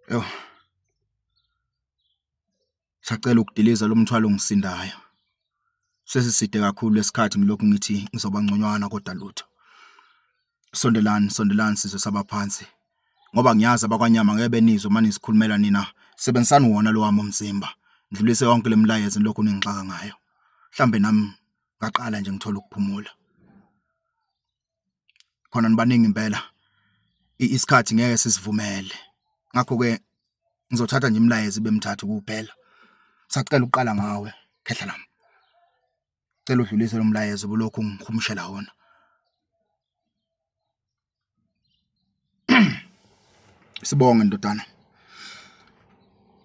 Yo. Sacela ukudiliza lo mthwalo ongisindayo. Sesiside kakhulu lesikhathi ngilokhu ngithi ngizoba ngconywana kodwa lutho. Sondelani, sondelani sizwe sabaphansi. Ngoba ngiyazi abakwanyama ngeke benizwe uma nisikhulumela nina. Sebenzisani wona lo wami umzimba. Ndlulise yonke lemilayezo nilokhu ningixaka ngayo. Mhlambe nami ngaqala nje ngithola ukuphumula. Khona nibaningi impela. Isikhathi ngeke sisivumele. Ngakho ke ngizothatha nje imilayezo ibe mithathu kuphela. Sacela ukuqala ngawe khehla lami. Cela udlulise lo mlayezo bulokhu ngihumushela wona. Sibonge ndodana.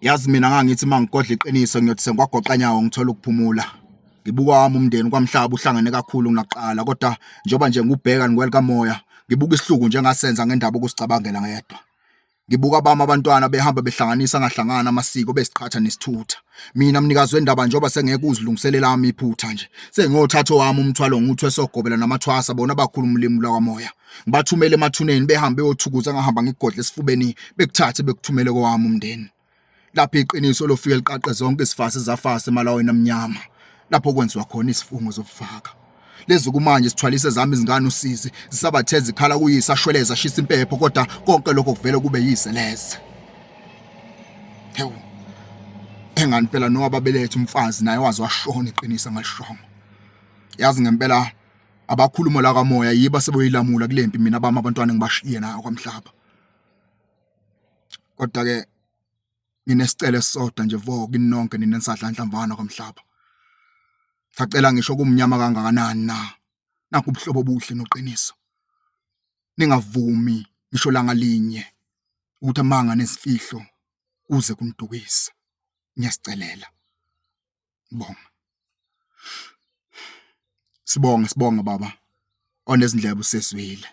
Yazi mina ngangithi mangigodla iqiniso ngiyothi sengikwagoqa nyawo ngithola ukuphumula. Ngibuka wami umndeni kwamhlaba uhlangene kakhulu kunakuqala kodwa njengoba nje ngubheka ngwelikamoya ngibuka isihluku njengasenza ngendaba ukusicabangela ngedwa. Ngibuka abami abantwana behamba behlanganisa angahlangana amasiko besiqhatha nesithutha. Mina mnikazi wendaba njengoba sengeke uzilungiselela ami iphutha nje. Sengiyothatha owami umthwalo ngiwuthwe sogobela namathwasa bona abakhuluma ulimi lwakwamoya. Ngibathumele emathuneni behambe beyothukuza ngahamba ngikugodle esifubeni bekuthathe bekuthumele kowami umndeni. Lapho iqiniso lofike liqaqe zonke izifasi zafasa emalawini amnyama lapho kwenziwa khona izifungo zokufaka. Lezi kumanje sithwalise zami izingane usizi zisabathe zikhala kuyise ashweleza ashisa impepho kodwa konke lokho kuvele kube yize leze. Hewu. Engani phela nowababeletha umfazi naye waze washona iqiniso angalishongo. Yazi ngempela abakhuluma la kamoya yiba sebey'ilamula kulempi mina bami abantwana engibashiye nayo kwamhlaba. Kodwa ke nginesicelo esisodwa nje vo kini nonke nina enisadla nhlamvana kwamhlaba. Sacela ngisho kumnyama kangakanani na. Nakho ubuhlobo obuhle noqiniso. Ningavumi ngisho langa linye ukuthi amanga nezimfihlo kuze kunidukise. Ngiyasicelela. Ngibonga. Sibonge sibonge baba. Onezindlebe usezwile.